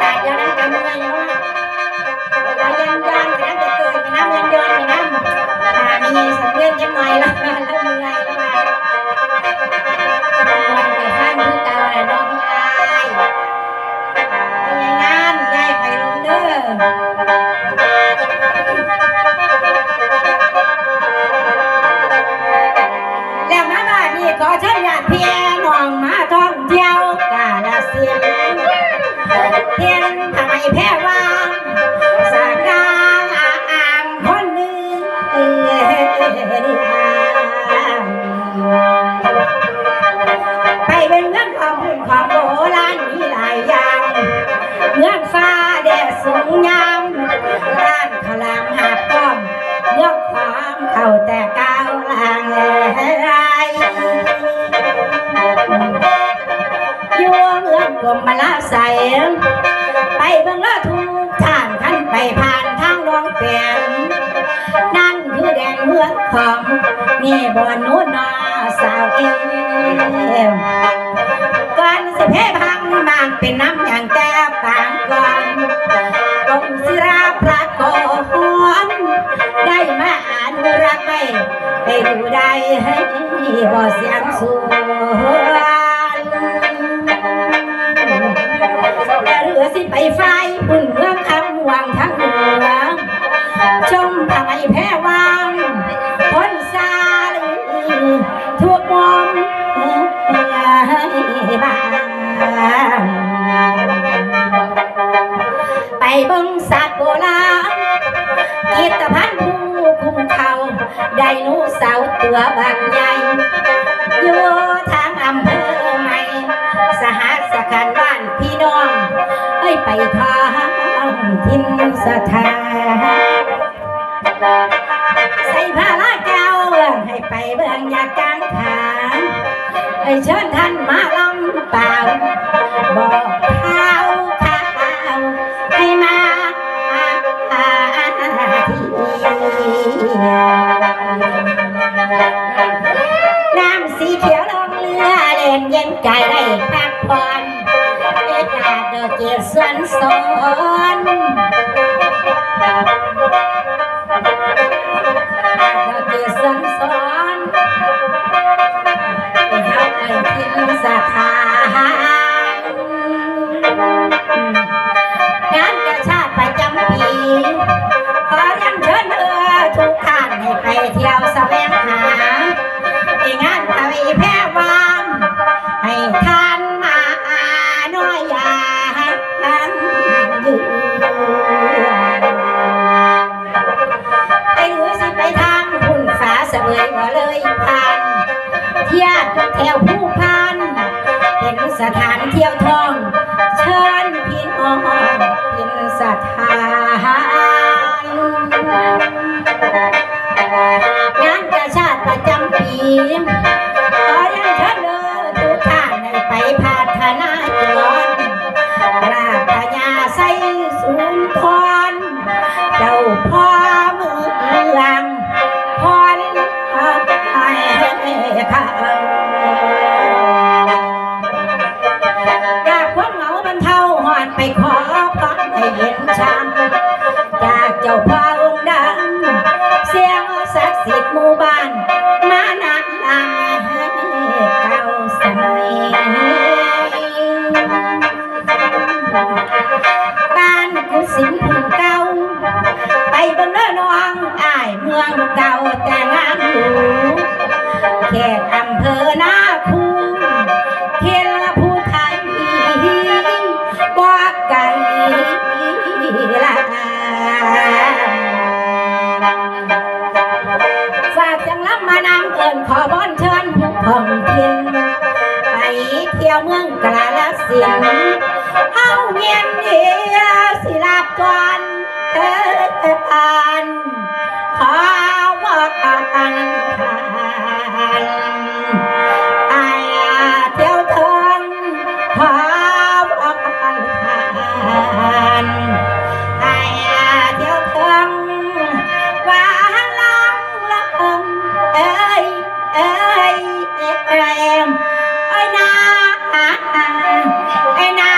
ຕາກຢາວນຳກັນເມື່ອຍເນາະ ໄປຢ້ານໆ ໄປນຳ ໄປເກີດ ໄປນຳ ຍ້ອນໆ ໄປນຳ ອ່າ ມີສັງເວດຈັກໜ່ອຍລະ ລະເມື່ອຍລະ ມ່ວນໄປຟັງຄືເກົ່າລະເນາະ ພີ່ອ້າຍ ພະຍາຍາມ ຢ່າໃຫ້ໄປລົງເດີ. ແລ້ວມາບາດນີ້ ຂໍເຊີນຍາດພີ່ນ້ອງມາທ່ອງທ່ຽວກາລະສິນ ເຫັນຜ້າໄໝແພວາ ສະຫງ່າງາມຄົນໜຶ່ງ ໄປເບິ່ງເລື່ອງຂອງບຸນຂອງໂບລານມີຫຼາຍຢ່າງ ເມືອງຟ້າແດດສູງງາມ ຮ້ານ ເຂົ້າຫຼາມຫາບກ້ອມ ເມືອງຂອງເຂົາແຕ່ກ້າວລ່າງແລ ຢູ່ເມືອງກົມມະລາໄຊ ໄປເບິ່ງເລີທຸກທ່ານ ຄັນໄປຜ່ານທາງໜອງແປງ ນັ້ນຄືແດນເມືອງຂອງ ນີ້ບ່ອນໂນ້ນນາສາວເອວ ກ່ອນຊິເພພັງບາງເປັນນ້ຳຫຍັງແຕ່ປາງກ່ອນ ອົງສິລາພະໂກນ ໄດ້ມາອະນຸລັກໄວ້ ໃຫ້ດູໄດ້ໃຫ້ບໍ່ສຽງສວນ ແຕ່ເຫຼືອຊິໄປຝ່າຍພຸ້ນເມືອງຄຳຫວັງທາງເໜືອ ຊົມຜ້າໄໝແພວາ ພົນສາລີ ທຸກມຸມບ້ານ ໄປເບິ່ງສັດໂບລານ ພິພິທະພັນພູຂຸ້ມເຂົາ ໄດໂນເສົາຕົວບັກໃຫຍ່ ຢູ່ທາງອຳເພີໃໝ່ ສະຫັດສະຂັນບ້ານພີ່ນ້ອງ ເອີຍ ໄປທ່ອງຖິ່ນສະຖານ ໃສ່ຜ້າລາແກ້ວ ໃຫ້ໄປເບິ່ງຍາກາງຂາ ໃຫ້ເຊີນທ່ານມາລຳປ່າວ ບອກຂ່າວຂ່າວ ໃຫ້ມາທີ່ ນ້ຳສີຂຽວລ່ອງເຫຼືອ ແລ່ນເຢັນກາຍໄດ້ພັກຜ່ອນ ເອກາດອກເກດສວນສອນ ດອກເກດສວນສອນ ໃຫ້ເຮົາໄປຖິ່ນສະຖານ ງານກາຊາດປະຈຳປີ ຂໍຮຽນເຊີນເອີທຸກທ່ານ ໃຫ້ໄປທ່ຽວສະແຫວງຫາ ໃນງານທະວີແພວາ ໃຫ້ທ່ານມາໜ້ອຍຢ່າງຢືນ ໄປຫຼືຊິໄປທາງພຸ້ນ ຟ້າສະເຫວີຍບໍ່ເລີຍຜ່ານ ທຽບແຖວພູພານ ເປັນສະຖານທ່ຽວທ່ອງ ເຊີນພີ່ນ້ອງເປັນສະຖານ ງານກາຊາດປະຈຳປີ ຂໍຮຽນເຊີນເດີທຸກທ່ານ ໃຫ້ໄປພັດທະນາກອນ ລາດພະຍາໄຊສຸນທອນ ເຈົ້າພໍ່ເມືອງ ພອນໃຫ້ເຂົາ ຈາກຄວາມເຫງົາບັນເທົາ ຮອດໄປຂໍພອນໃຫ້ເຢັນຊ່ຳ ຈາກເຈົ້າພໍ່ອົງດຳ ສິ່ງສັກສິດໝູ່ບ້ານ ມານານນານໃຫ້ເກົ້າສະໄໝ ບ້ານກຸສິມພຸ້ນເກົ່າ ໄປເບິ່ງເດີນ້ອງອ້າຍ ເມືອງເກົ່າແຕ່ງາມຫຼູ ເຂດອຳເພີນາຄູ ເຂດລະພູໄທ ບໍ່ໄກລະ ຝາກສຽງລຳມານຳເອີ້ນຂໍວອນເຊີນຜູ້ທ້ອງຖິ່ນ ໄປທ່ຽວເມືອງກາລະສິນ ເຮົາຍິນດີຊິລາກ່ອນເດີທ່ານ ຂໍວອນທ່ານ ອ້າຍທ່ຽວເທິງ ຂໍວອນທ່ານ ອ້າຍທ່ຽວເທິງ ວ່າລອງລອງ ເອີຍ ເອີຍ ເອີຍ ເອີຍ ເອີຍນາ ເອີຍນາ.